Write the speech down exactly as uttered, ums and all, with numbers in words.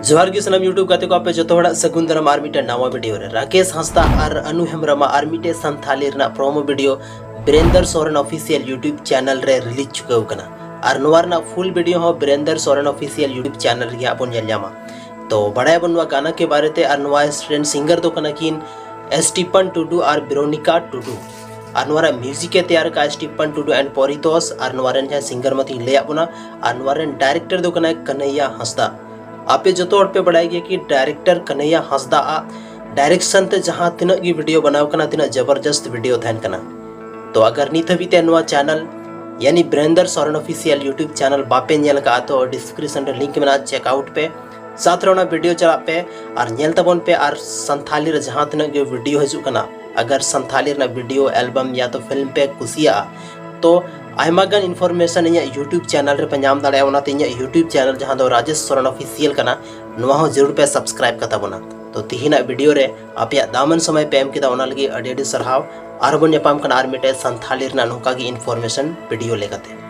ᱡᱚᱦᱟᱨ ᱜᱮ ᱥᱟᱱᱟᱢ YouTube ᱜᱟᱛᱮ ᱠᱚ, ᱟᱯᱮ ᱡᱚᱛᱚ ᱦᱚᱲᱟᱜ ᱥᱟᱹᱜᱩᱱ ᱫᱟᱨᱟᱢ ᱟᱨ ᱢᱤᱫᱴᱮᱱ ᱱᱟᱣᱟ ᱵᱷᱤᱰᱤᱭᱳ ᱨᱮ᱾ ᱨᱟᱠᱮᱥ ᱦᱟᱸᱥᱫᱟ ᱟᱨ ᱟᱹᱱᱩ ᱦᱮᱢᱵᱨᱚᱢᱟᱜ ᱟᱨ ᱢᱤᱫᱴᱮᱱ ᱥᱟᱱᱛᱷᱟᱞᱤ ᱨᱮᱱᱟᱜ promo video Birender Soren official YouTube channel ᱨᱮ ᱨᱤᱞᱤᱡᱽ ᱪᱩᱠᱟᱹᱣ ᱠᱟᱱᱟ᱾ ᱟᱨ ᱱᱚᱣᱟ ᱨᱮᱱᱟᱜ ᱯᱷᱩᱞ ᱵᱷᱤᱰᱤᱭᱳ ᱦᱚᱸ Birender Soren official YouTube channel ᱨᱮᱜᱮ ᱦᱟᱸᱜ ᱵᱚᱱ ᱧᱮᱞ ᱧᱟᱢᱟ᱾ ᱛᱚ ᱵᱟᱲᱟᱭᱟᱵᱚᱱ ᱱᱚᱣᱟ ᱜᱟᱱᱟ ᱠᱮ ᱵᱟᱨᱮᱛᱮ, ᱟᱨ ᱱᱚᱣᱟ ᱨᱮᱱ ᱥᱤᱝᱜᱟᱨ ᱫᱚ ᱠᱟᱱᱟ ᱠᱤᱱ ᱮᱥᱴᱤᱯᱟᱱ ᱴᱩᱰᱩ ᱟᱨ ᱵᱨᱳᱱᱤᱠᱟ ᱴᱩᱰᱩ᱾ ᱟᱨ ᱱᱚᱣᱟ ᱨᱮ ᱢᱤᱭᱩᱡᱤᱠ ᱮ ᱛᱮᱭᱟᱨ ᱠᱟᱜᱼᱟ ᱥᱴᱤᱯᱟᱱ ᱴᱩᱰᱩ and ᱯᱚᱨᱤᱛᱳᱥ᱾ ᱟᱨ ᱱᱚᱣᱟ ᱨᱮᱱ ᱡᱟᱦᱟᱸᱭ ᱥᱤᱝᱜᱟᱨ ᱢᱟᱛᱤᱧ ᱞᱟᱹᱭᱟᱫ ᱵᱚᱱᱟ, ᱟᱨ ᱱᱚᱣᱟ ᱨᱮᱱ ᱰᱟᱭᱨᱮᱠᱴᱚᱨ ᱫᱚ ᱠᱟᱱᱟᱭ ᱠᱟᱱᱦᱟᱭᱭᱟ ᱦᱟᱸᱥᱫᱟ᱾ ᱟᱯᱮ ᱡᱚᱛᱚ ᱦᱚᱲ ᱯᱮ ᱵᱟᱲᱟᱭ ᱜᱮᱭᱟ ᱠᱤ ᱰᱟᱭᱨᱮᱠᱴᱚᱨ ᱠᱟᱱᱦᱟᱭᱭᱟ ᱦᱟᱸᱥᱫᱟ ᱟᱜ ᱰᱟᱭᱨᱮᱠᱥᱚᱱ ᱛᱮ ᱡᱟᱦᱟᱸ ᱛᱤᱱᱟᱹᱜ ᱜᱮ ᱵᱷᱤᱰᱤᱭᱳ ᱵᱮᱱᱟᱣ ᱠᱟᱱᱟ, ᱛᱤᱱᱟᱹᱜ ᱡᱚᱵᱚᱨᱡᱚᱥᱛ ᱵᱷᱤᱰᱤᱭᱳ ᱛᱟᱦᱮᱱ ᱠᱟᱱᱟ᱾ ᱛᱚ ᱟᱜᱟᱨ ᱱᱤᱛ ᱦᱟᱹᱵᱤᱡ ᱛᱮ ᱱᱚᱣᱟ ᱪᱮᱱᱮᱞ ᱭᱟᱱᱤ Birender Soren official YouTube channel ᱵᱟᱯᱮ ᱧᱮᱞ ᱠᱟᱜᱼᱟ, ᱛᱚ ᱰᱤᱥᱠᱨᱤᱯᱥᱚᱱ ᱨᱮ ᱞᱤᱝᱠ ᱢᱮᱱᱟᱜᱼᱟ, ᱪᱮᱠ ᱟᱣᱩᱴ ᱯᱮ᱾ ᱥᱟᱶᱛᱮ ᱨᱮ ᱚᱱᱟ ᱵᱷᱤᱰᱤᱭᱳ ᱪᱟᱞᱟᱜ ᱯᱮ ᱟᱨ ᱧᱮᱞ ᱛᱟᱵᱚᱱ ᱯᱮ᱾ ᱟᱨ ᱥᱟᱱᱛᱷᱟᱞᱤ ᱨᱮ ᱡᱟᱦᱟᱸ ᱛᱤᱱᱟᱹᱜ ᱜᱮ ᱵᱷᱤᱰᱤᱭᱳ ᱦᱤᱡᱩᱜ ᱠᱟᱱᱟ, ᱟᱜᱟᱨ ᱥᱟᱱᱛᱷᱟᱞᱤ ᱨᱮᱱᱟᱜ ᱵᱷᱤᱰᱤᱭᱳ, ᱮᱞᱵᱟᱢ ᱭᱟ ᱛᱚ ᱯᱷᱤᱞᱢ ᱯᱮ ᱠᱩᱥᱤᱭᱟᱜᱼᱟ, ᱛᱚ ᱟᱭᱢᱟ ᱜᱟᱱ ᱤᱱᱯᱷᱚᱨᱢᱮᱥᱚᱱ ᱤᱧᱟᱹᱜ YouTube ᱪᱮᱱᱮᱞ ᱨᱮᱯᱮ ᱧᱟᱢ ᱫᱟᱲᱮᱭᱟᱜᱼᱟ᱾ ᱚᱱᱟᱛᱮ ᱤᱧᱟᱹᱜ YouTube ᱪᱮᱱᱮᱞ, ᱡᱟᱦᱟᱸ ᱫᱚ ᱨᱟᱡᱮᱥ ᱥᱚᱨᱮᱱ ᱚᱯᱷᱤᱥᱤᱭᱟᱞ ᱠᱟᱱᱟ, ᱱᱚᱣᱟ ᱦᱚᱸ ᱡᱟᱹᱨᱩᱲ ᱯᱮ ᱥᱟᱵᱥᱠᱨᱟᱭᱤᱵ ᱠᱟᱛᱟ ᱵᱚᱱᱟ᱾ ᱛᱚ ᱛᱤᱦᱤᱧᱟᱜ ᱵᱷᱤᱰᱤᱭᱳ ᱨᱮ ᱟᱯᱮᱭᱟᱜ ᱫᱟᱢᱟᱱ ᱥᱚᱢᱚᱭ ᱯᱮ ᱮᱢ ᱠᱮᱫᱟ, ᱚᱱᱟ ᱞᱟᱹᱜᱤᱫ ᱟᱹᱰᱤ ᱟᱹᱰᱤ ᱥᱟᱨᱦᱟᱣ᱾ ᱟᱨᱦᱚᱸ ᱵᱚᱱ ᱧᱟᱯᱟᱢ ᱠᱟᱱᱟ ᱟᱨ ᱢᱤᱫᱴᱮᱡ ᱥᱟᱱᱛᱷᱟᱞᱤ ᱨᱮᱱᱟᱜ ᱱᱚᱝᱠᱟ ᱜᱮ ᱤᱱᱯᱷᱚᱨᱢᱮᱥᱚᱱ ᱵᱷᱤᱰᱤᱭᱳ ᱞᱮᱠᱟᱛᱮ᱾